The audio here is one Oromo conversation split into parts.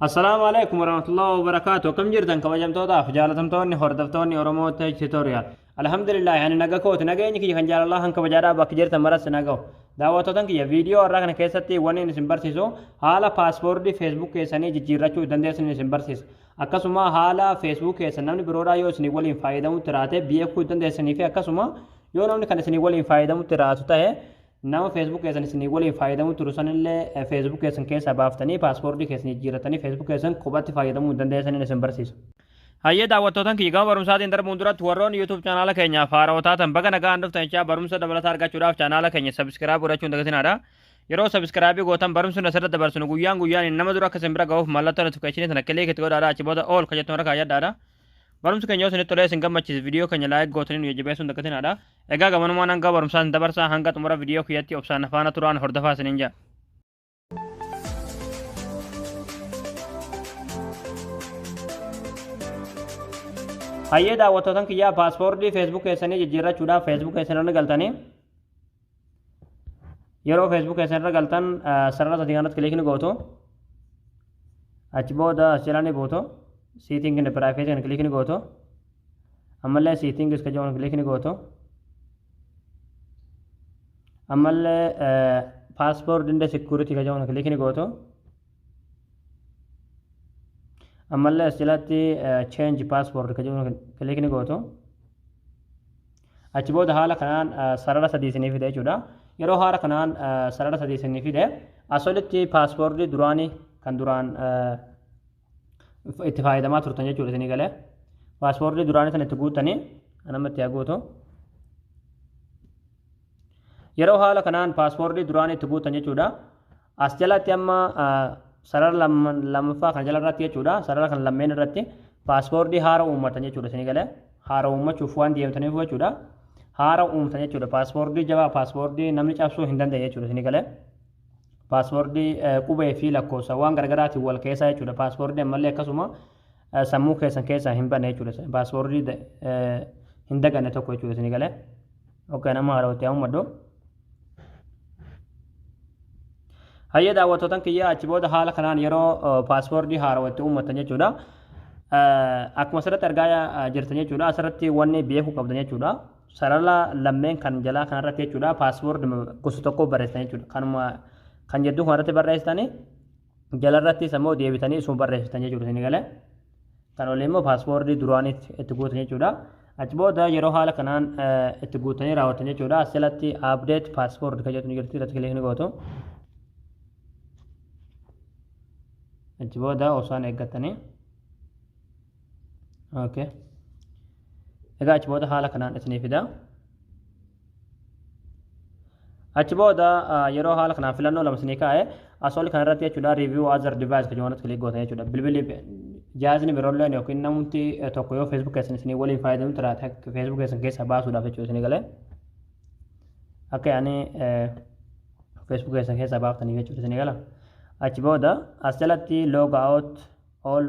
Assalaamu alaikum warahmatullahi wabarakaatu. Akkam jirtan kabajamtootaaf jaalatamtoonni hordoftoonni Oromoo Tech Tutorial? Alhamdulillah, ani naga kooti. Nageenyi kiyya kan jaalalaa kan kabajaadhaa bakka jirtan maras naga'u. Daawwattootan kiyya, viidiyoo har'aa kana keessatti wanni isin barsiisu haala passwordii Facebook keessanii jijjiirrachuu dandeessan isin barsiisa. Akkasuma haala Facebook keessan namni biroodhaa yoo isin waliin fayyadamutti raate beekuu dandeessanii fi akkasuma yoo namni kan isin waliin fayyadamutti raatu ta'e, nama Facebook keessan isinii waliin fayyadamu turu sanillee Facebook keessan keessaa baaftanii passwordii keessan jijjiirratanii Facebook keessan kophatti fayyadamuu dandeessaniin isin barsiisa. Hayyee daawwattootan kiyya, gama barumsaatiin darbuun duratti warroonni YouTube chaanaala keenyaaf haarawaa taatan baga nagaan dhuftan jechaa, barumsa dabalataa argachuudhaaf chaanaala keenya subscribe godhachuun dagatinaadha. Yeroo subscribe gootan barumsi nu asirratti dabarsinu guyyaan guyyaan nama dura akka isin bira ga'uuf mallattoo notificationii sana click itti godhaadha, achi booda all ka jettu harka kaayyadhaadha. Barumsi keenya yoo isinitti tolee isin gammachiise, viidiyoo keenya like gootanii nu jajjabeessuun dagatinaadha. Egaa gamanumaan hanga barumsaan dabarsaa, hanga xumura viidiyoo kiyyatti obsaan faana turaan hordofaa isiniin jedha. Hayyee daawwattootan kiyyaa, passwordii Facebook keessanii jijjiirrachuudhaaf Facebook keessan irra galtanii, yeroo Facebook keessan irra galtan sarara sadii kanatti click ni gootu. Achi booda as jala ni buutu. Setting and privacy kan click ni gootu. Ammallee settings ka jedhamu click ni gootu. Ammallee password and security ka jedhamu click ni gootu. Ammallee as jalatti change password ka jedhamu click ni gootu. Achi booda haala kanaan sarara sadii isinii fide jechuudha. Yeroo haala kanaan sarara sadii isinii fide, as olitti passwordii duraanii kan duraan itti fayyadamaa turtan jechuudha isinii galee. Passwordii duraanii sana itti guuttanii nama itti guutu. Yeroo haala kanaan passwordii duraanii itti guutan jechuudha. As jalatti amma sarara lammaffaa kan jala irratti jechuudha. Sarara kan lammeen irratti passwordii haara uummatan jechuudha isinii galee. Haara uummachuuf waan deemtaniif jechuudha. Haara uumtan jechuudha. Passwordii jabaa, passwordii namni cabsuu hin dandeenye jechuudha isinii galee. Passwordii qubee fi lakkoofsa waan garaagaraatiin wal keessaa jechuudha. Passwordii ammallee akkasuma sammuu keessan keessaa hin banne jechuudha. Passwordii hin daganne tokko jechuudha isinii galee. Okay, nama haarawatti haa uummadhu. Hayyee daawwattootan kiyyaa, achi booda haala kanaan yeroo passwordii haarawatti uummatan jechuudha. Akkuma asirratti argaa jirtan jechuudha. Asirratti wanni beekuu qabdan jechuudha. Sarara lammeen kan jalaa kanarratti jechuudha. Passwordii gosa tokko barreessitan jechuudha. Kanuma kan jidduu kanarratti barreessitanii jalarrattis ammoo deebitanii isuma barreessitan jechuudha isinii galee. Kan olii immoo passwordii duraanitti itti guutan jechuudha. Achi booda yeroo haala kanaan itti guutanii raawwatan jechuudha. As jalatti update password kan jedhu ni jirti, irratti click ni gootu. Achi booda osaan eeggatanii. Okay. Egaa achi booda haala kanaan isinii fida. Achi booda yeroo haala kanaan filannoo lama isinii kaa'e, as ol kanarratti jechuudha, review other device kan jedhamu click gootan jechuudha. Bilbilli jahazni biroolleen yookiin namni tokko yoo Facebook keessan isinii waliin fayyadamu jiraate Facebook keessan keessaa baasuudhaaf jechuudha isinii galee. Akka yaani Facebook keessan keessaa baaftanii jechuudha isinii gala. Achi booda as jalatti log out all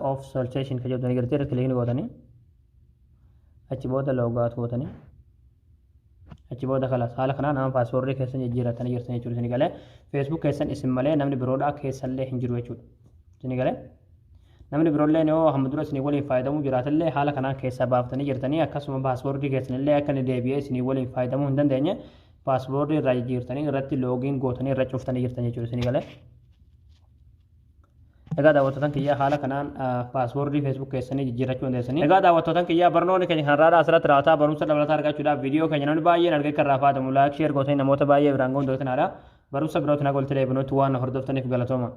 of session kan jedhu ni gartee irratti click gootanii. Achi booda log out gootanii. Achi booda kalas haala kanaan nama passwordii keessan jijjiirratanii jirtan jechuudha isinii galee. Facebook keessan isin malee namni biroodhaa keessallee hin jiru jechuudha. Isinii galee. Namni biroollee yoo hamma dura isinii waliin fayyadamuu jiraatallee haala kanaan keessaa baaftanii jirtanii, akkasuma passwordii keessanillee akka inni deebi'ee isinii waliin fayyadamuu hin dandeenye passwordii irraa jijjiirtanii irratti login gootanii irra cuftanii jirtan jechuudha isinii galee. Egaa daawwattootan kiyyaa, haala kanaan passwordii Facebook keessanii jijjiirrachuu dandeessanii. Egaa daawwattootan kiyyaa, barnoonni keenya kanarraa asirratti raawwataa. Barumsa dabalataa argachuudhaaf viidiyoo keenya namni baay'een argee kan irraa fayyadamu like, share gootanii namoota baay'ee biraan ga'uun dagatinaa. Barumsa birootiin haga walitti deebinutti waan hordoftaniif galatooma.